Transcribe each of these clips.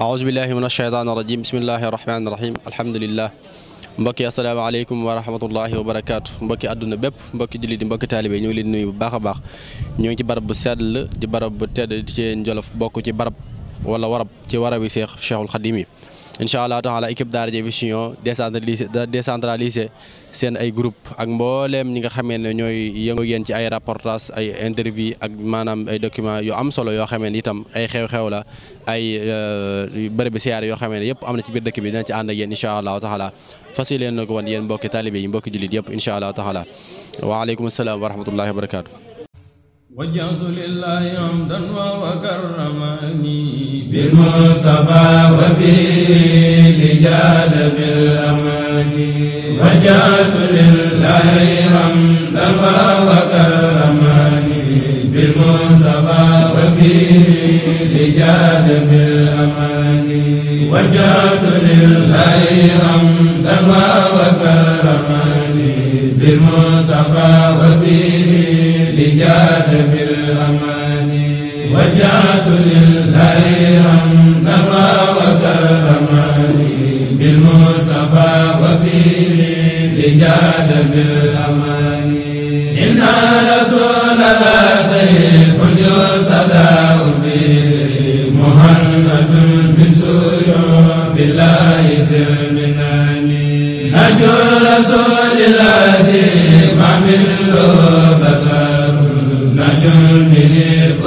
أعوذ بالله من الشيطان الرجيم بسم الله الرحمن الرحيم الحمد لله mbokki asalaamaaleykum wa rahmatullahi wa barakaatu mbokki àdduna bépp mbokki jullit di mbokki taalibe ñu ngi leen nuyu bu baax a baax ñoo ngi ci barab bu sell di barab bu tedd di ci Njolof bokk ci barab wala warab ci warabi Cheikhul Khadim yi incha allah taala équipe Daara J Vision décentralisé seen ay groupe ak mbooleem ñi nga xamee ne ñooy yëngu yéen ci ay reportage ay interview ak maanaam ay documents yu am solo yoo xamee ne itam ay xew-xew la ay bërëbi siyaare yoo xamee ne yëpp am na ci biir dëkk bi dinañ ci ànd ak yéen incha allah taala fas yéene na ko wan yéen mbokki taalibe yi mbokki jullit yëpp incha allah taala waaleykum salaam wa rahmatullahi wa barakaatu. وجهت لله حمدا وكرمني بالمصطفى وبه لجاد بالامان وجهت لله حمدا وكرمني بالمصطفى وبه لجاد بالامان وجهت لله حمدا وكرمني بالمصطفى وبه لجاد بالأمان وجعت لله حمدا وكرمني بالمصطفى وبه لجاد بالأمان إن رسول الله سيف يصدق به محمد من سيوف الله سلمناني نجو رسول الله ما مثله بصر نجل به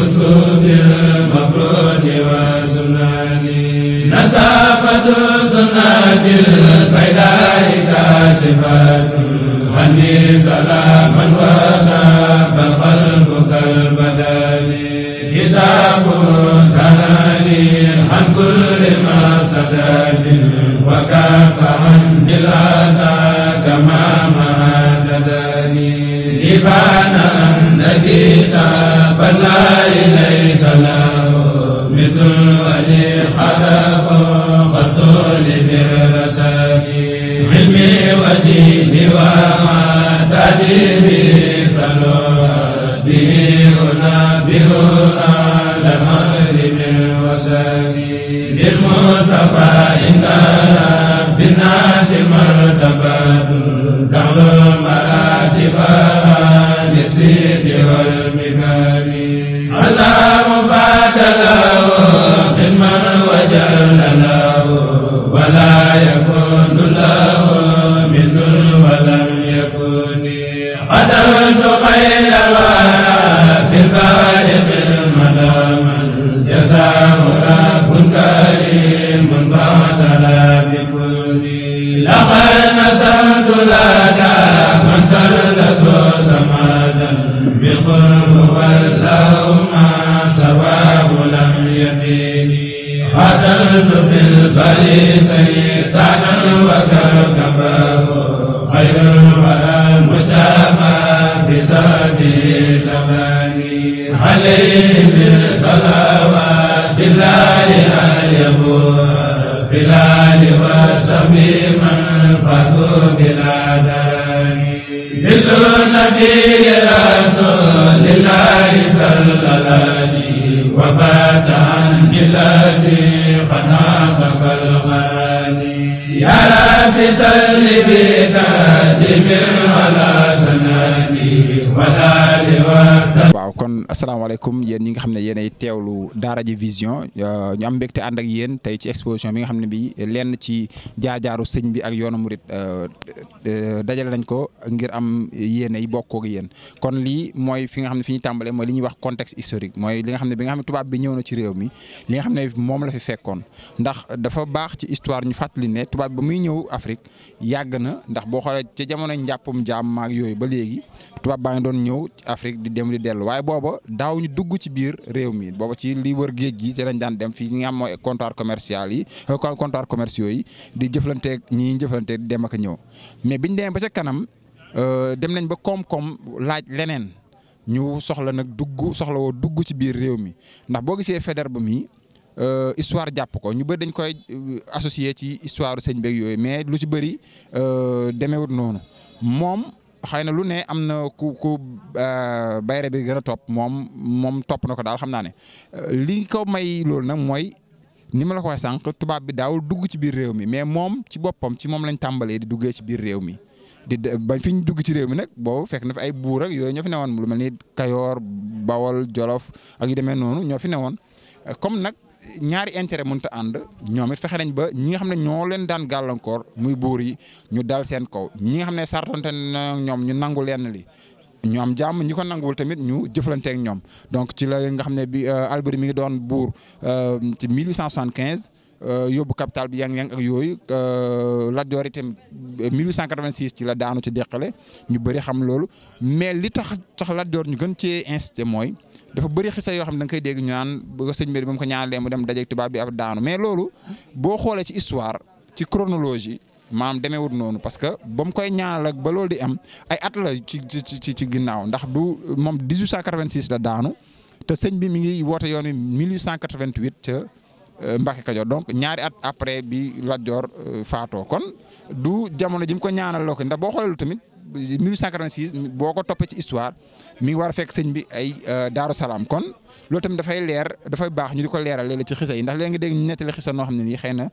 أسلوب المفروض وسنان نسافة سنة البيداء كاشفات هني سلاما وغاب القلب كالبدان كتاب سهلي عن كل مفسدات وكاف عني الأذى كما مهددني إبان الذي تاب الله ليس له مثل ولي خلف خصول بالرسام علمي وديني وعدادي به صلوات به أنبه على مصر من وسامي بالمصطفى إن رب الناس مرتبات تعلو مراتبها للسيد والمكان الله فادله خدما وجل له ولا يكون له مثل ولم يكن قدرت خير الورى في البارق المدام جزاه رب كريم فاعتلى بكوني لقد نسلت لك من سلس سمادا بالقلب والله ما سواه لم يفيني خذلت في البر سيطانا وكركبه خير الورى المتابع في ساده تباني عليه بصلوات الله يبوها في الآل وصحبه من فاسوا بلا دراني زد النبي رسول الله صلى الله عليه وبات عني الذي خناقك الخراني يا رب صل بتهديم على سناني ولا لواسط. waaw kon asalaamaaleykum yéen ñi nga xam ne yéenay teewlu Daara J Vision ñu am mbégte ànd ak yéen tey ci exposition bi nga xam ne bi lenn ci jaar-jaaru sëñ bi ak yoonu murit dajale nañ ko ngir am yéene yi bokkoo ak yéen kon lii mooy fi nga xam ne fi ñuy tàmbalee mooy li ñuy wax contexte historique mooy li nga xam ne bi nga xam ne tubaab bi ñëw na ci réew mi li nga xam ne moom la fi fekkoon ndax dafa baax ci histoire ñu fàttali ne tubaab bi ba muy ñëw Afrique yàgg na ndax boo xoolee ca jamono njàppum jaam maag yooyu ba léegi tubaab baa ngi doon ñëw ci Afrique di dem di dellu waaye booba daaw ñu dugg ci biir réew mi booba ci li wër géej gi ci lañ daan dem fii ñi nga xam mooy comptoir commercial yi comptoir commerciaux yi di jëflanteeg ñi jëflanteeg di dem ak a ñëw mais biñ demee ba ca kanam dem nañ ba koom-koom laaj leneen ñu soxla nag soxla woo dugg ci biir réew mi ndax boo gisee Faidherbe ba mi histoire jàpp ko ñu bëri dañ koy associé ci histoire sëñ beeg yooyu mais lu ci bëri demeewut noonu moom xëy na lu ne am na ku bayre bi gën a topp moom topp na ko daal xam naa ne li ko may loolu nag mooy ni ma la ko waxee sànq tubaab bi daawul dugg ci biir réew mi mais moom ci boppam ci moom lañ tàmbalee di duggee ci biir réew mi ba fi ñu dugg ci réew mi nag boobu fekk na fi ay buur ak yooyu ñoo fi newoon lu mel ni Kayoor Bawol Jolof ak yu demee noonu ñoo fi newoon comme nag ñaari intérêt mënut a ànd ñoom it fexe nañ ba ñi nga xam ne ñoo leen daan gàllankoor muy buur yi ñu dal seen kaw ñi nga xam ne sartonte na ñoom ñu nangu lenn li ñu am jàmm ñi ko nanguwul tamit ñu jëflanteeg ñoom donc ci la nga xam ne bi Alboury mi ngi doon buur ci 1875 yóbbu capital bi yang-yang ak yooyu Lat Joor itam 1886 ci la daanu ci deqale ñu bëri xam loolu mais li tax Lat Joor ñu gën cee incité mooy dafa bëri xisa yoo xam ne da nga koy dégg ñu naan ba ko sëñ bi ba mu ko ñaanalee mu dem dajeeg tubaab bi ab daanu mais loolu boo xoolee ci histoire ci chronologie maanaam demeewut noonu parce que ba mu koy ñaanal ak ba loolu di am ay at la ci ginnaaw ndax du moom 1886 la daanu te sëñ bi mi ngi woote yoon wi 1888 ca Mbacke Kajoor donc ñaari at après bi Lat Joor faatoo kon du jamono ji mu ko ñaanal loo ko ndax boo xoolee tamit 1886 boo ko toppee ci histoire mi ngi war a fekk sëñ bi ay Daaru Salaam kon loolu tamit dafay leer dafay baax ñu di ko leeral léeg-léeg ci xisa yi ndax léegi nga dégg ñu nettali xisa noo xam ne nii xëy na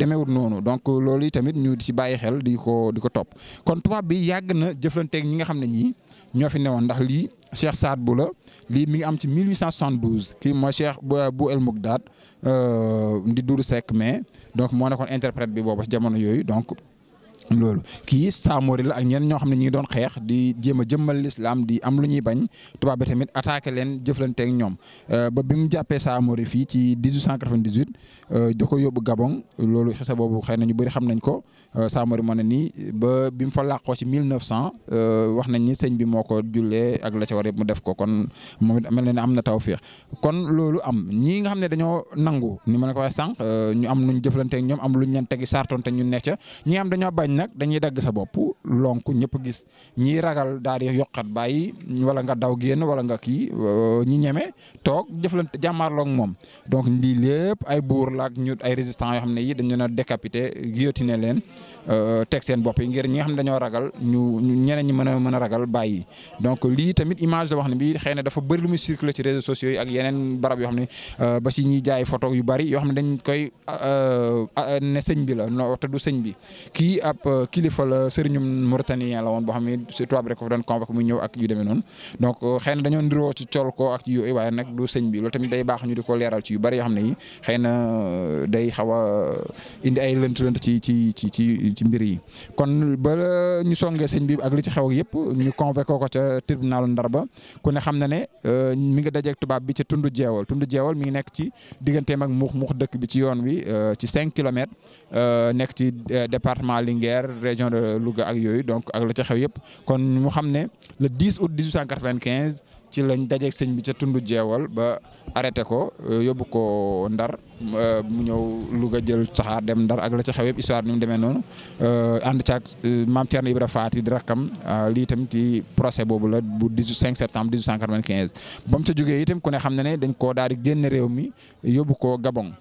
demeewut noonu donc loolu yi tamit ñu di ci bàyyi xel di ko topp kon tubaab bi yàgg na jëflanteeg ñi nga xam ne ñii ñoo fi newoon ndax lii Cheikh Saad Bou la lii mi ngi am ci 1872 kii mooy Cheikh bu El Mougdad di Doudou Seck mais donc moo nekkoon interprète bi boobu jamono yooyu donc. loolu kii Samori la ak ñenn ñoo xam ne ñi ngi doon xeex di jéem a jëmmal lislaam di am lu ñuy bañ tubaab bi tamit attaqué leen jëflanteeg ñoom ba bi mu jàppee Samori fii ci 1898 da ko yóbbu Gabon loolu xisa boobu xëy na ñu bëri xam nañ ko Samori moo ne nii ba bi mu fa làqoo ci 1900 wax nañ ni sëñ bi moo ko jullee ak la ca war yëpp mu def ko kon moom it mel na ne am na tawfeex kon loolu am ñii nga xam ne dañoo nangu ni ma la ko waxee sànq ñu am nuñ jëflanteeg ñoom am luñ leen tegi sartonte ñu nekk ca ñi am dañoo bañ nag dañuy dagg sa bopp lonk ñëpp gis ñi ragal daal di yokkat bàyyi wala nga daw génn wala nga kii ñi ñeme toog jëflante jàmmaarloog moom donc lii lépp ay buur la ak ñu ay résistants yoo xam ne yi dañu leen a décapité guillotiné leen teg seen bopp yi ngir ñi nga xam ne dañoo ragal ñu ñeneen ñi mën a ragal bàyyi donc lii tamit image la wax ne bi xëy na dafa bëri lu muy circuler ci réseaux sociaux yi ak yeneen barab yoo xam ne ba ci ñiy jaay photo yu bari yoo xam ne dañ koy ne sëñ bi la no te du sëñ bi kii ab kilifa la sëriñum mauritanien la woon boo xam ne surtout rek ko fa doon convoqué muy ñëw ak yu demee noonu donc xëy na dañoo ndiroo ci col ko ak yooyu waaye nag du sëñ bi loolu tamit day baax ñu di ko leeral ci yu bari yoo xam ne yi xëy na day xaw a indi ay lënt-lënt ci mbir yi kon ba ñu songee sëñ bi ak li ci xew yëpp ñu convoqué ko ca tribunal Ndar ba ku ne xam na ne mi ngi dajeeg tubaab bi ca Tundu Jeewal mi ngi nekk ci digganteem ak muux dëkk bi ci yoon wi ci 5 kilomètres nekk ci département Linguère région de Louga ak yooyu donc ak la ca xew yëpp kon mu xam ne le 10 août 1895 ci lañ dajeeg sëñ bi ca Tundu Jeewal ba arrêté ko yóbbu ko Ndar mu ñëw Louga jël saxaar dem Ndar ak la ca xew yëpp histoire ni mu demee noonu ànd caag maam Thierno Ibra Faty di rakkam lii tamit ci procès boobu la bu 5 septembre 1895 ba mu ca jógee itam ku ne xam ne dañ koo daal di génn réew mi yóbbu ko Gabon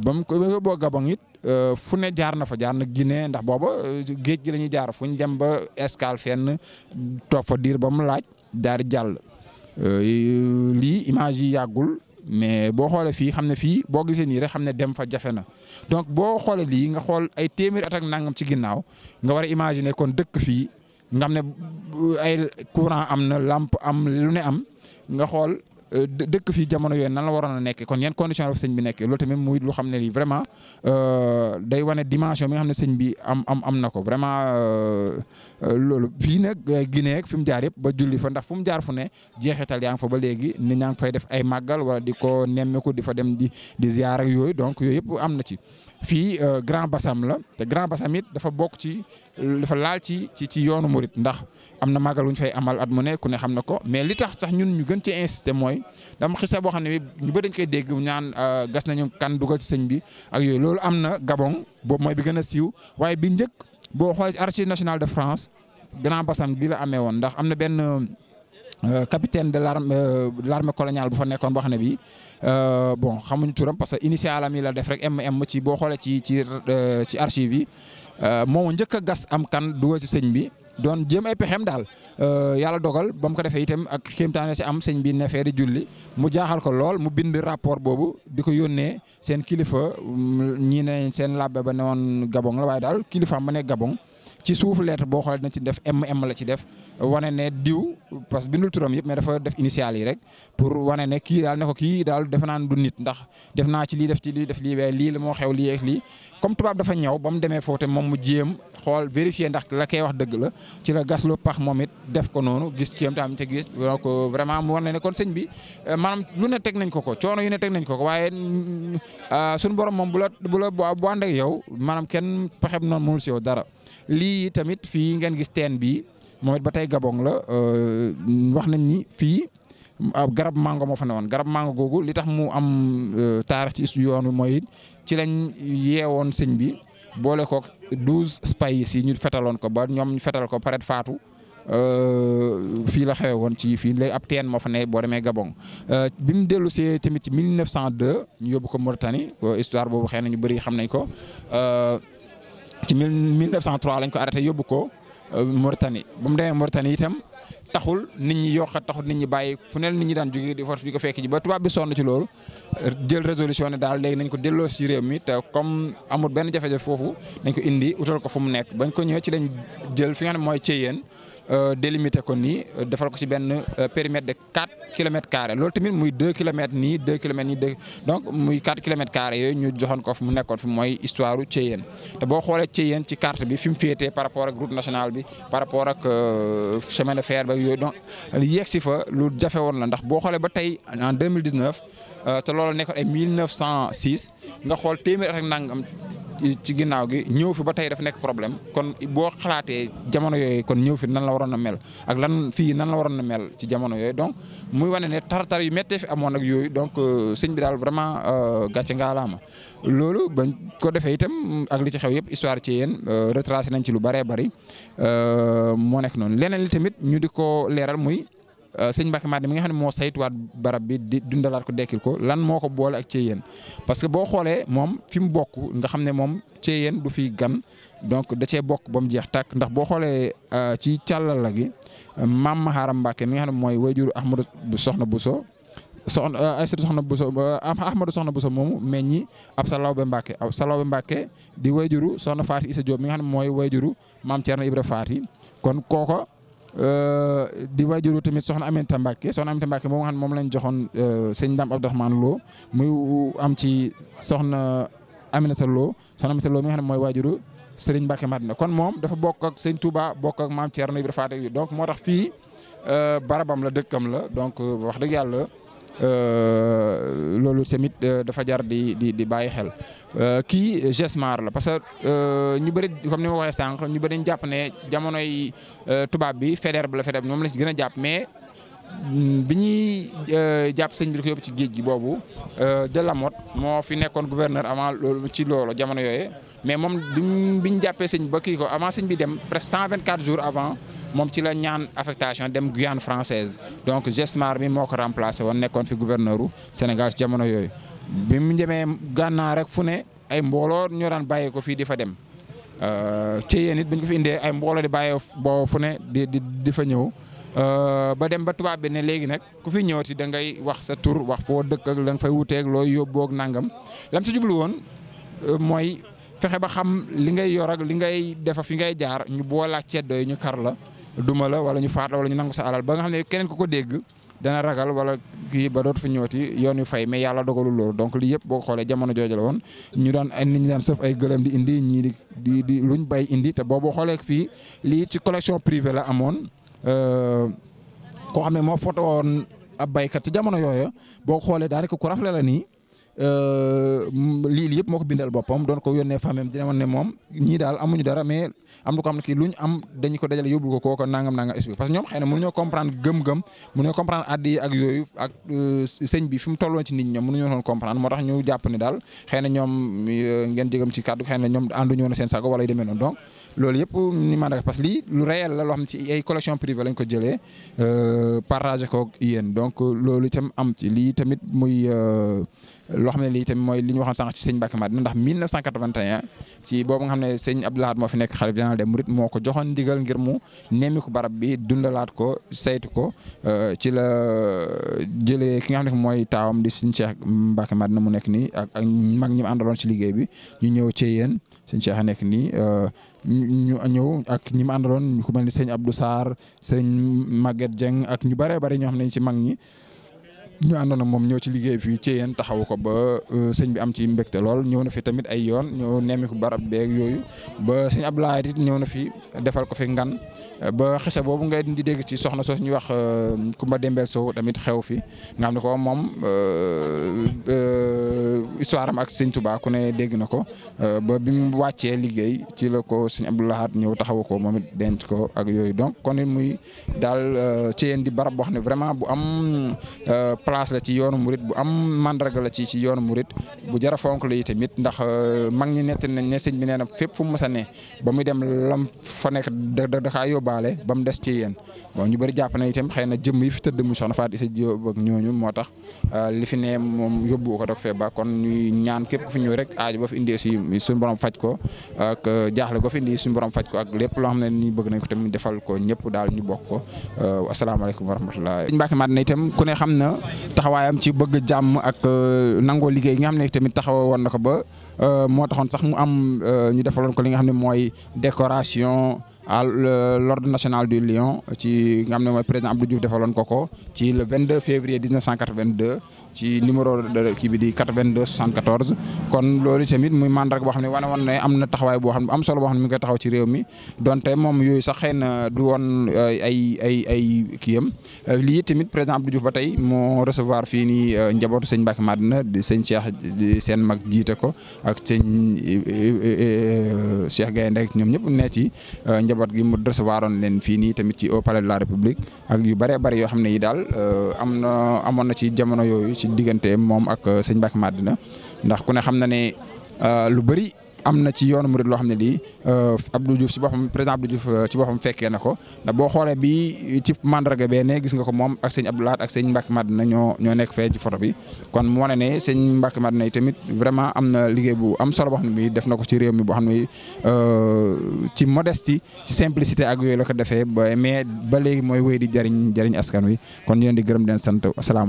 ba mu ko yóbboo Gabon it fu ne jaar na fa jaar na Guinée ndax booba géej gi la ñuy jaar fu ñu dem ba escale fenn toog fa diir ba mu laaj daal di jàll lii image yi yàggul mais boo xoolee fii xam ne fii boo gisee nii rek xam ne dem fa jafe na donc boo xoolee lii nga xool ay téeméeri at ak nangam ci ginnaaw nga war a imaginer kon dëkk fii nga xam ne ay courant am na lampe am lu ne am nga xool dëkk fii jamono yooyu nan la waroon a nekk kon yan condition la fa sëñ bi nekkee loolu tamit muy lu xam ne lii vraiment day wane dimension bi nga xam ne sëñ bi am na ko vraiment loolu fii nag Guinée fi mu jaar yëpp ba julli fa ndax fu mu jaar fu ne jeexital yaa ngi fa ba léegi nit ñaa ngi fay def ay màggal wala di ko nemmeeku di fa dem di ziar ak yooyu donc yooyu yëpp am na ci. fii Grand Bassam la te Grand Bassam it dafa bokk ci dafa laal ci yoonu murit ndax am na màggal wu ñu fay amal at mu ne ku ne xam na ko mais li tax sax ñun ñu gën cee insister mooy dama xisa boo xam ne ñu bëri dañ koy dégg ñaan gas nañu kan dugal ci sëñ bi ak yooyu loolu am na Gabon boobu mooy bi gën a siiw waaye bi njëkk boo xoolee ci Archives nationales de France Grand Bassam gi la amee woon ndax am na benn capitaine de l'armée coloniale bu fa nekkoon boo xam ne bii bon xamuñu turam parce que initial am yi la def rek MM ci boo xoolee ci archive yi moo njëkk a gas am kan dugal ci sëñ bi doon jéem ay pexeem daal yàlla dogal ba mu ko defee itam ak kéemtaane ci am sëñ bi nefee di julli mu jaaxal ko lool mu bind rapport boobu di ko yónnee seen kilifa ñii ne seen labbe ba ne woon Gabon la waaye daal kilifaam ba ne Gabon ci suufu lettre boo xoolee dina ci def MM la ci def wane ne diw parce que bindul turam yëpp mais dafa def initial yi rek pour wane ne kii daal ne ko kii daal defe naa du nit ndax def naa ci lii def ci lii def lii waaye lii la moo xew lii ak lii comme tubaab dafa ñëw ba mu demee foofu te moom mu jéem xool vérifier ndax la koy wax dëgg la ci la gas lu pax moom it def ko noonu gis kiyam tam te gis donc vraiment mu war na ne kon sëñ bi maanaam lu ne teg nañ ko coono yu ne teg nañ ko waaye suñu borom moom bu ànd ak yow maanaam kenn pexeb noonu mënul si yow dara. lii tamit fii ngeen gis teen bi moom it ba tey Gabon la wax nañ ni fii garab mango moo fa ne woon garab mango googu li tax mu am taarix ci yoon wi mooy ci lañ yeewoon sëñ bi boole ko 12 spies yi ñu fetaloon ko ba ñoom ñu fetal ko peut-être faatu fii la xewe woon ci fii léegi ab teen moo fa ne boo demee Gabon bi mu dellu see tamit ci 1902 ñu yóbbu ko Mauritanie histoire boobu xëy na ñu bëri xam nañ ko. ci 1903 lañ ko arrêté yóbbu ko Mauritanie bu mu demee Mauritanie itam taxul nit ñi yokkat taxul nit ñi bàyyi fu ne nit ñi daan jógee di force di ko fekk ji ba tubaab bi sonn ci loolu jël résolution ne daal léegi nañ ko delloo si réew mi te comme amul benn jafe-jafe foofu nañ ko indi utal ko fu mu nekk bañ ko ñëwee ci lañ jël fi nga xam ne mooy Thiéyène délimité ko nii defal ko ci benn périmètre de 4 kilomètres carrés loolu tamit muy 2 kilomètres nii 2 kilomètres nii donc muy 4 kilomètres carrés yooyu ñu joxoon ko fi mu nekkoon fi mooy histoire Thiéyène te boo xoolee Thiéyène ci carte bi fi mu féetee par rapport ak route nationale bi par rapport ak chemin de fer ba yooyu donc yegg si fa lu jafe woon la ndax boo xoolee ba tey en 2019 te loolu nekkoon ay 1906 nga xool téeméer ak nangam ci ginnaaw gi ñëw fi ba tey dafa nekk problème kon boo xalaatee jamono yooyu kon ñëw fi nan la waroon a mel ak lan fii nan la waroon a mel ci jamono yooyu donc muy wane ne tartar yu méttee fi amoon ak yooyu donc sëñ bi daal vraiment gàcce ngaalaama loolu bañ ko defee itam ak li ci xew yëpp histoire ci yéen retracé nañ ci lu bëree bëri moo nekk noonu leneen li tamit ñu di ko leeral muy sëñ Mbacke Madina mi nga xam ne moo saytuwaat barab bi di dundalaat ko dekkil ko lan moo ko boole ak Thiéyène parce que boo xoolee moom fi mu bokk nga xam ne moom Thiéyène du fi gan donc da cee bokk ba mu jeex tàkk ndax boo xoolee ci càllala gi maam Maharam Mbacke mi nga xam ne mooy wayjuru Ahmadou Soxna Bousso Aïssatou Soxna Bousso Ahmadou Soxna Bousso moomu meññi ab Salawbe Mbacke ab Salawbe Mbacke di wayjuru Soxna Faati Issa Diop mi nga xam ne mooy wayjuru maam Thierno Ibra Faati kon kooko di waajuru tamit soxna Aminata Mbacke moom nga xam ne moom lañ joxoon sëñ Ndam Abdourahmane Lo muy am ci soxna Aminata Lo mi nga xam ne mooy waajuru Serigne Mbacke Madina kon moom dafa bokk ak sëñ Touba bokk ak maam Thierno Ibra Faty donc moo tax fii barabam la dëkkam la donc wax dëgg yàlla loolu tamit dafa jar di bàyyi xel kii Gesmar la parce que ñu bëri comme ni ma waxee sànq ñu bëri dañ jàpp ne jamonoy tubaab bi Faidherbe la moom la ci gën a jàpp mais bi ñuy jàpp sëñ bi di ko yóbbu ci géej gi boobu de Lamotte moo fi nekkoon gouverneur avant loolu ci loolu jamono yooyu mais moom bi ñu jàppee sëñ ba kii ko avant sëñ bi dem presque 124 jours avant moom ci la ñaan affectation dem Guyane française donc Gesmar mi moo ko remplacé woon nekkoon fi gouverneur u Sénégal jamono yooyu bi mu demee gànnaar rek fu ne ay mbooloo ñoo daan bàyyi ko fii di fa dem Thiéyène it bu ñu ko fi indee ay mbooloo di bàyyi boo fu ne di fa ñëw ba dem ba tubaab bi ne léegi nag ku fi ñëwati da ngay wax sa tur wax foo dëkk ak la nga fay wuteeg looy yóbboog nangam lam ci jublu woon mooy fexe ba xam li ngay yor ak li ngay defa fi ngay jaar ñu boole ak ceddo yi ñu kar la duma la wala ñu faat la wala ñu nangu sa alal ba nga xam ne keneen ku ko dégg dana ragal wala kii ba dootu fi ñëwati yoon yu fay mais yàlla dogalul loolu donc lii yëpp boo xoolee jamono jooju la woon ñu daan ay nit ñi daan sëf ay gëlëm di indi ñii di luñ bay indi te boo xoolee fii lii ci collection privée la amoon koo xam ne moo foto woon ab baykat ci jamono yooyu boo xoolee daanaka ku rafle la nii lii yëpp moo ko bindal boppam doon ko yónnee famille dina woon ne moom ñii daal amuñu dara mais am na ko xam ne kii luñ am dañu ko dajale yóbbul ko kooku nangam expliqué parce que ñoom xëy na mënuñoo comprendre gëm-gëm mënuñoo comprendre addi yi ak yooyu ak sëñ bi fi mu tolloon ci nit ñi ñoom mënuñoo woon comprendre moo tax ñu jàpp ni daal xëy na ñoom ngeen jégam ci kàddu xëy na ñoom ànduñu woon seen sago wala yu demee noonu donc loolu yëpp ni ma parce que lii lu réel la loo xam ne ci ay collection privée lañ ko jëlee partagé ko yéen donc loolu itam am ci lii tamit muy loo xam ne lii tamit mooy li ñu waxoon sànq ci sëñ Mbacke Madina ndax 1981 ci boobu nga xam ne sëñ Abdou Lahad moo fi nekk xalifa général des mourides moo ko joxoon ndigal ngir mu nemmi ko barab bi dundalaat ko saytu ko ci la jëlee ki nga xam ne mooy taawam di sëñ Cheikh Mbacke Madina mu nekk nii ak mag ñi àndaloon ci liggéey bi ñu ñëw ci yéen sëñ Cheikh a nekk nii ñu ñëw ak ñi mu àndaloon ku mel ni sëñ Abdou Sarr sëñ Maguette Dieng ak ñu bëree bëri ñoo xam ne ci mag ñi ñu àndoon ak moom ñëw ci liggéey fii ci yéen taxawu ko ba sëñ bi am ci mbégte lool ñëw na fi tamit ay yoon ñëw nemmiku barab beeg yooyu ba sëñ Abdoulaye it ñëw na fi defal ko fi ngan ba xese boobu ngay di dégg ci soxna soo ñuy wax Kumba Dembel Sow tamit xew fi nga xam ne ko moom histoire am ak sëñ Touba ku ne dégg na ko ba bi mu wàccee liggéey ci la ko sëñ Abdoulaye ñëw taxawu ko moom it denc ko ak yooyu donc kon it muy daal ci yéen di barab boo xam ne vraiment bu am place la ci yoonu murit bu am mandarga la ci yoonu murit bu jara fonk la tamit ndax mag ñi nett nañ ne sëñ bi nee na fépp fu mu mës a ne ba muy dem lam fa nekk da kaa yóbbaale ba mu des ci yéen bon ñu bëri jàpp na itam xëy na jëmm yi fi tëdd mu soxna Fatou Issa Diop ak ñooñu moo tax li fi ne moom yóbbu ko dog fee ba kon ñuy ñaan képp ku fi ñëw rek aajo ba fi indi aussi suñu borom faj ko ak jaaxle ko fi indi suñu borom faj ko ak lépp loo xam ne ni bëgg nañ ko tamit defal ko ñëpp daal ñu bokk ko asalaamaaleykum wa rahmatulah. Sëñ Mbacke Madina itam ku ne xam na taxawaayam ci bëgg jàmm ak nangoo liggéey yi nga xam ne tamit taxaw woon na ko ba moo taxoon sax mu am ñu defaloon ko li nga xam ne mooy décoration à l'ordre national du Lion ci nga xam ne mooy président Abdou Diouf defaloon ko ci le 22 février 1982 ci numéro de kii bi di 82 74 kon loolu tamit muy mandarga boo xam ne wane woon ne am na taxawaay boo xam ne am solo boo xam ne mi ngi koy taxaw ci réew mi donte moom yooyu sax xëy na du woon ay kiyam lii tamit président Abdou Diouf ba tey moo recevoir fii nii njabootu sëñ Mbacke Madina di sëñ Cheikh di seen mag jiite ko ak sëñ Cheikh Gaynde ñoom ñëpp ne ci njaboot gi mu recevoir oon leen fii nii tamit ci au palais de la République ak yu bëree bëri yoo xam ne yi daal amoon na ci jamono yooyu ci diggante moom ak sëñ Mbacke Madina ndax ku ne xam na ne lu bëri am na ci yoonu murid loo xam ne lii Abdou Diouf ci boppam président Abdou Diouf ci boppam fekkee na ko ndax boo xoolee bi ci mandarga bee ne gis nga ko moom ak sëñ Abdou Lahad ak sëñ Mbacke Madina ñoo nekk fee ci photo bi kon mu wane ne sëñ Mbacke Madina yi tamit vraiment am na liggéey bu am solo boo xam ne bi def na ko ci réew mi boo xam ne ci modestie ci simplicité ak yooyu la ko defee ba mais ba léegi mooy wéy di jariñ askan wi kon ñu leen di gërëm di leen sant asalaamaaleykum